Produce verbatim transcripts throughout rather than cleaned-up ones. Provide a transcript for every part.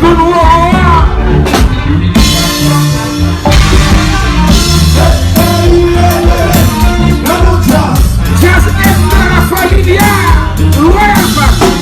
Moun wo a. Jazz et de la familia. Royal Family.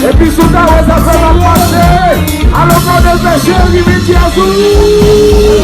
Epi sou ta wè zafè m ap pase. Alò gade fè cheri vin di azou.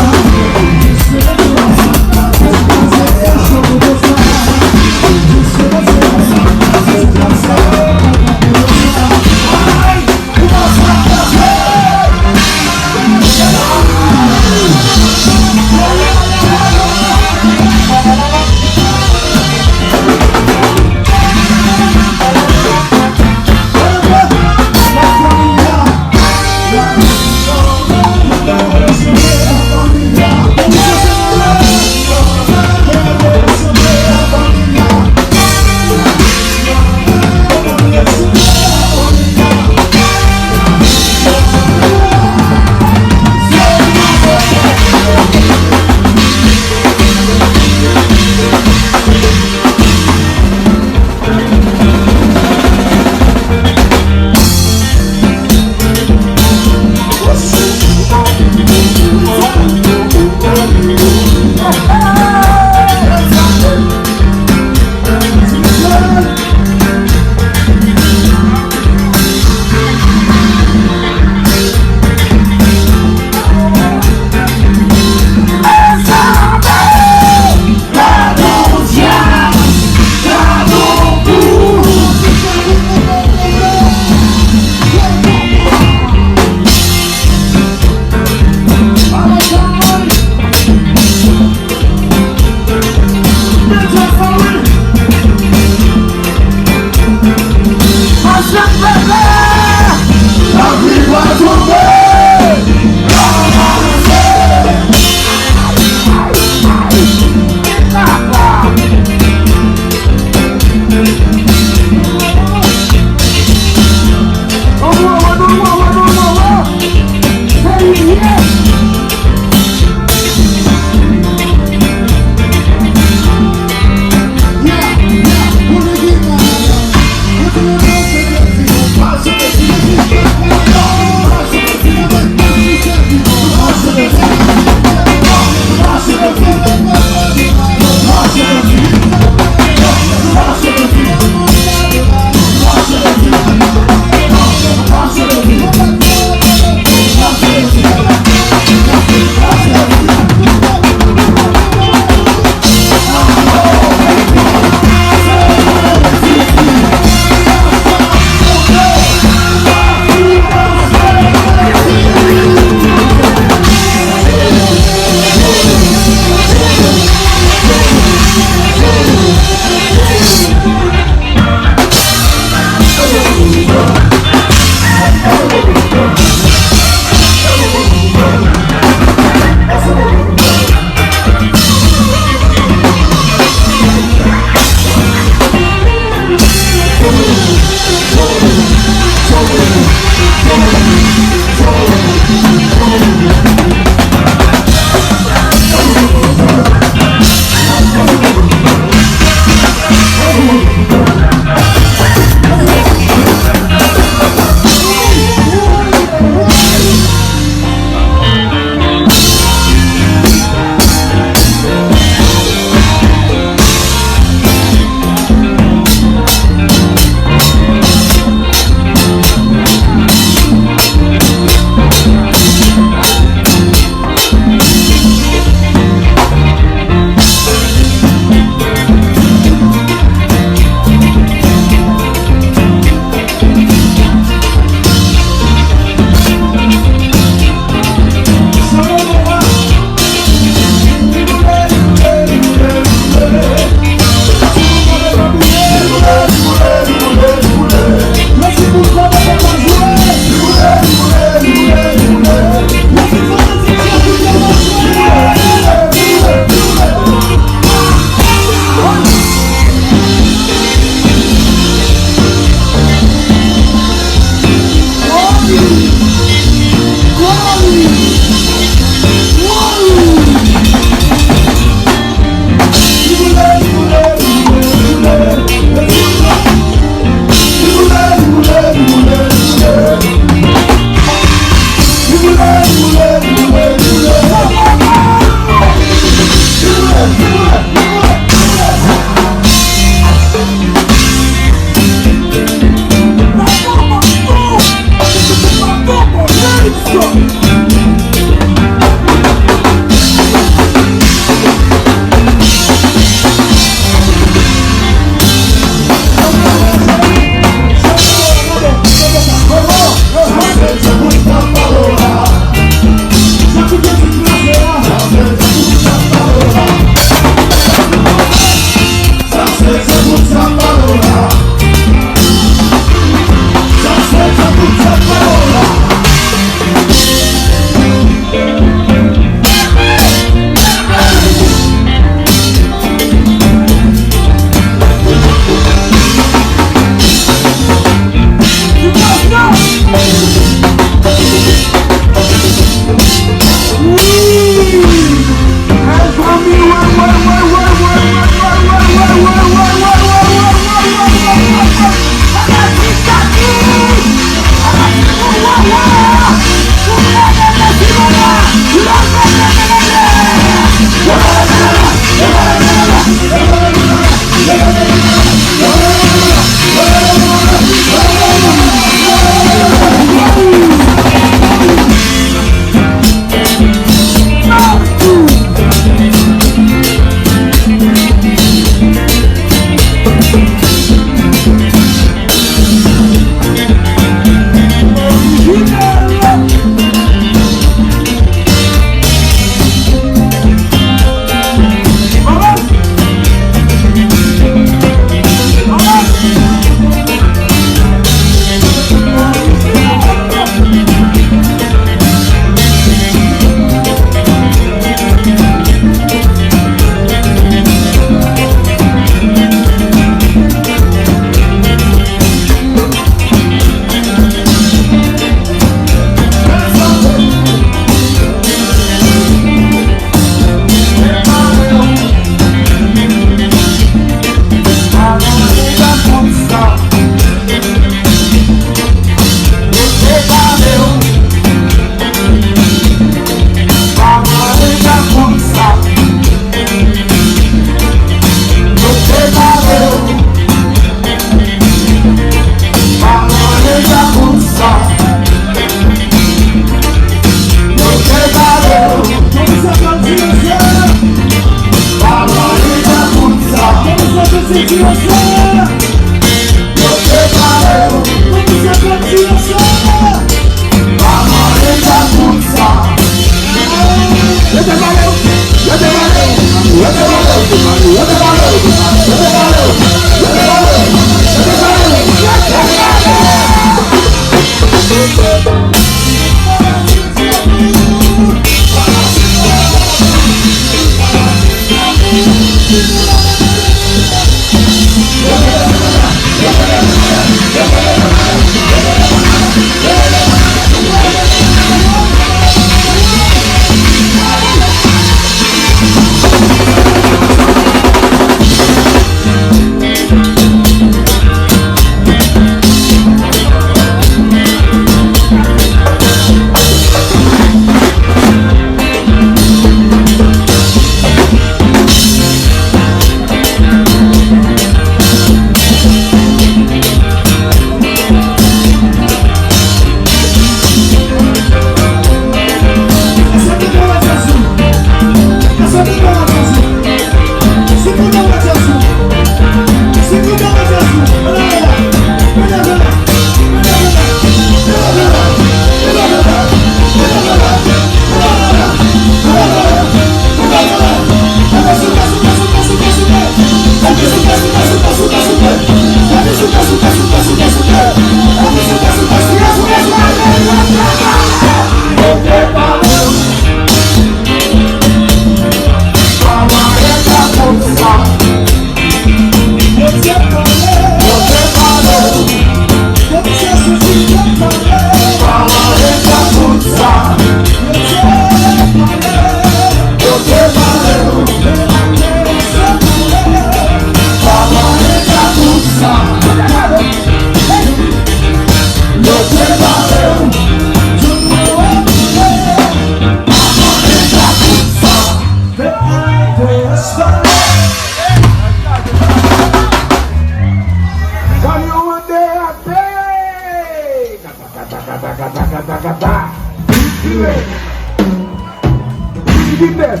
Kidès.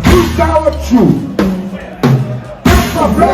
Boul kawotchou. Pèp pa fè.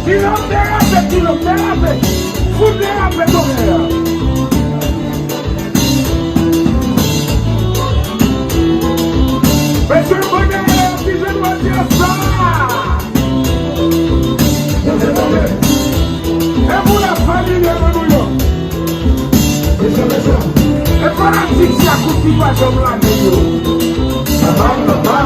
Kilòm derape, kilòm derape. Fout derape tonè a. Mesye, mwen dèyè yo ki jwenn wè dyas la. E pou la fanmi de New York. E fanatik Djakout ki pa janm lage yo. Sa va, sa va.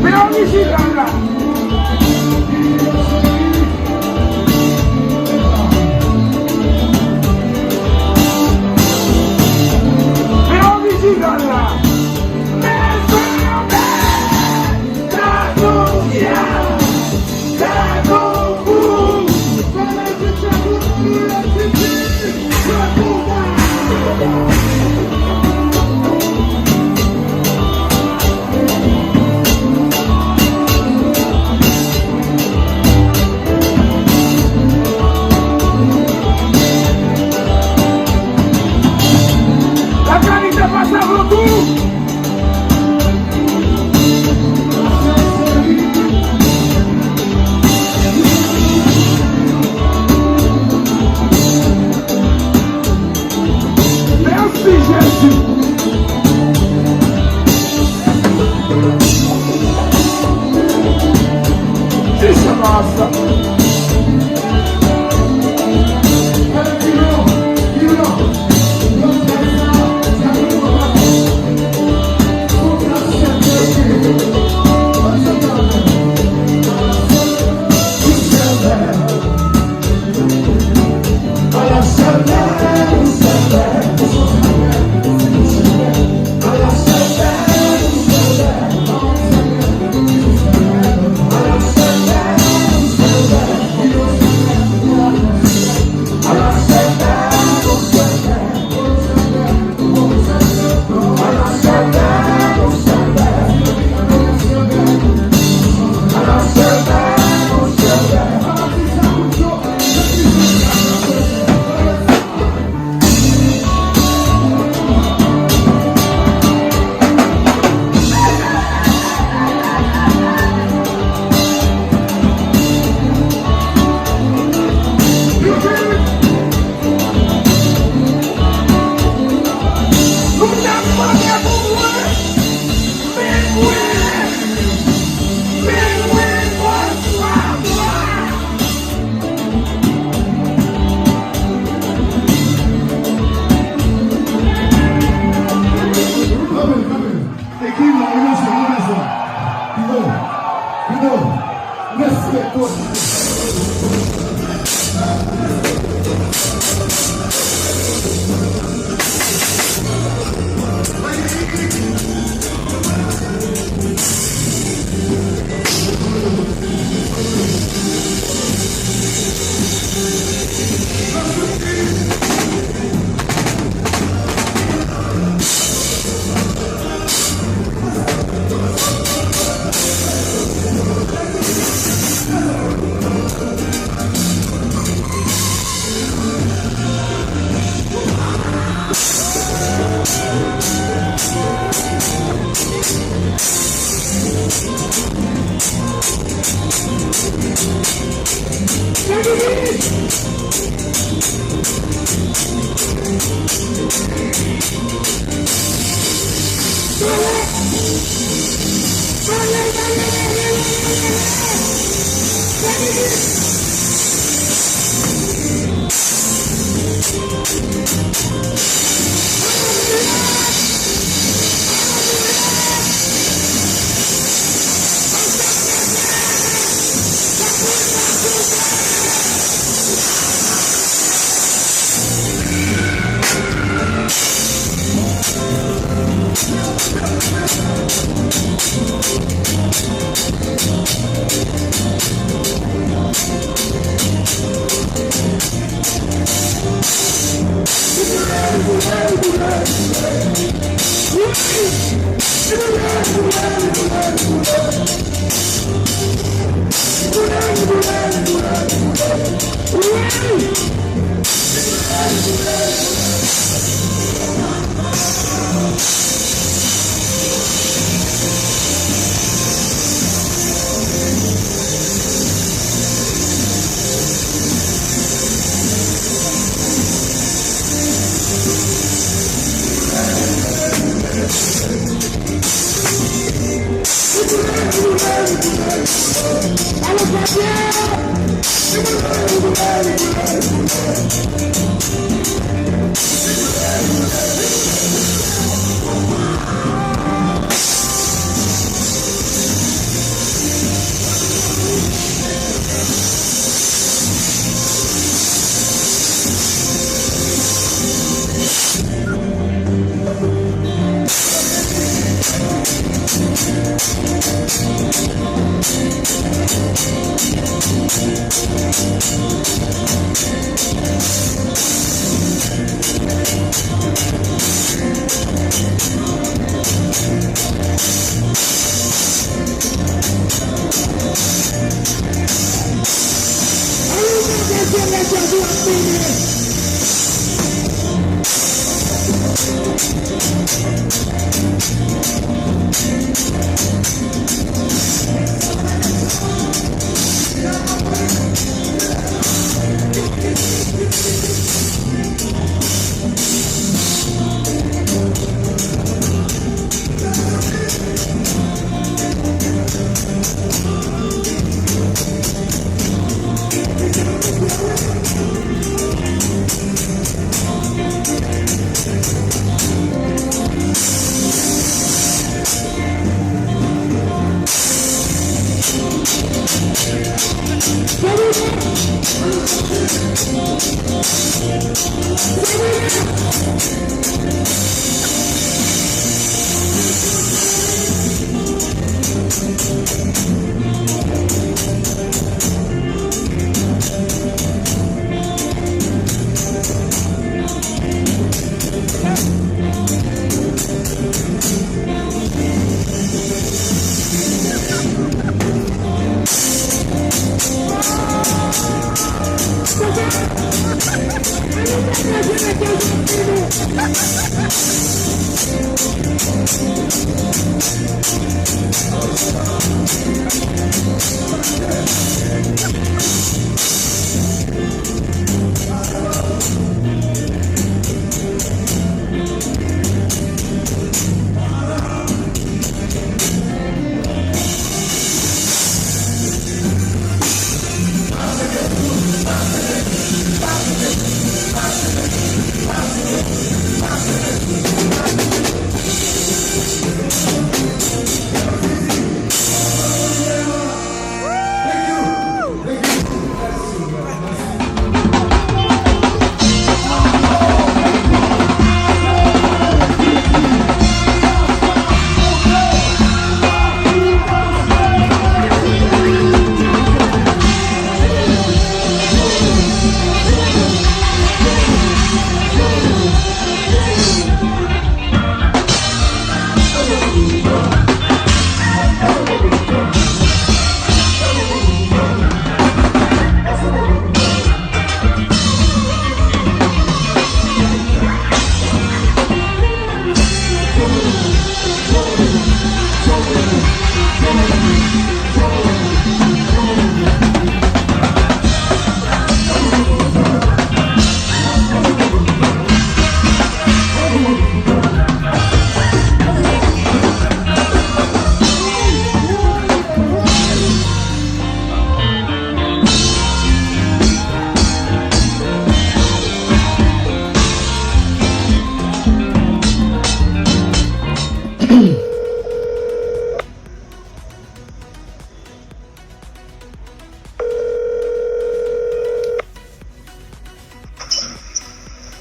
Men orijinal la. Men orijinal la. Mezanmi! Takouyè! Takouyè! La kalite pase avè tou. Mèsi Jezi. Kisa pase? Ekip la, emosyon, emosyon. Pino, Pino, respè tout.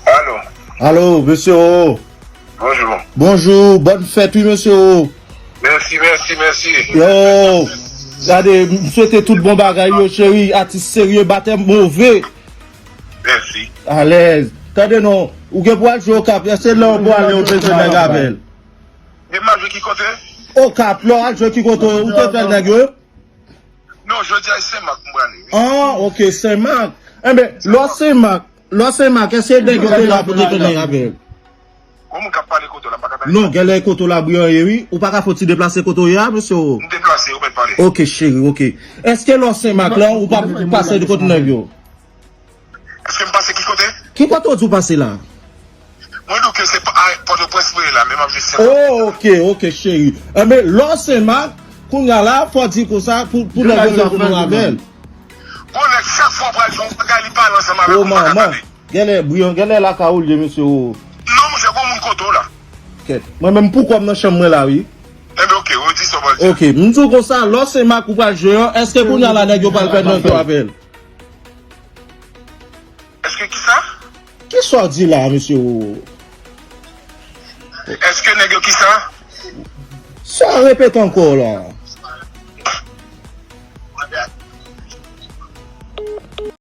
Alo. Alo, mesye O. Bonjou. Bonjou, bòn fèt, wi, mesye O. Mèsi, mèsi, mèsi. Yo, gade, m swete tout bon bagay, yo, cheri, atis serye, batèm move. Mèsi. Alèz. Tande non, ou gen pou al jwe Okap, èske lè w pou ale, ou te fè nèg avè l? Gen m al jwe ki kote? Okap, lè w al jwe ki kote, ou te fè nèg yo? Non, jodi a, e Senmak m prale, wi. Ah, ok, Senmak. Enben, lè w Senmak, lè w Senmak, èske nèg yo te la pou te fè nèg avè l? Gon moun k ap pale kote w la, m pa ka tande. Non, genlè kote w la bri an ye, wi. Ou pa ka fè w ti deplase kote w ye a, mesye o? M deplase, ou mèt pale. Ok, cheri, ok. Èske lè w Senmak la, ou pa pase de kote nèg yo? Èske m pase ki kote? Ki kote w di w pase la? Mwen di w ke se pa, a, Pòtoprens mwen ye la, men m ap jwe Senmak. Oh, ok, ok, cheri. Enben, lè w Senmak, kounye a la, fò w di konsa, pou, pou nèg yo te vin avè l. Bon, nèg, chak fwa w pral jwe yon bagay, li pale ansanm avè w, ou pa ka tande. Genlè bri an, genlè lakay ou l ye, mesye o. Non, monchè, gon moun kote w la. Kèt. Mwen menm, poukò m nan chanm mwen la, wi. Enben, ok, redi sa w pral di. Ok, m di w konsa, lè w Senmak ou pral jwe an, èske kounye a la nèg yo pral fè nèg yo avè l? Èske kisa? Kisa w di la, mesye o? Èske nèg yo kisa? Sa repete ankò la.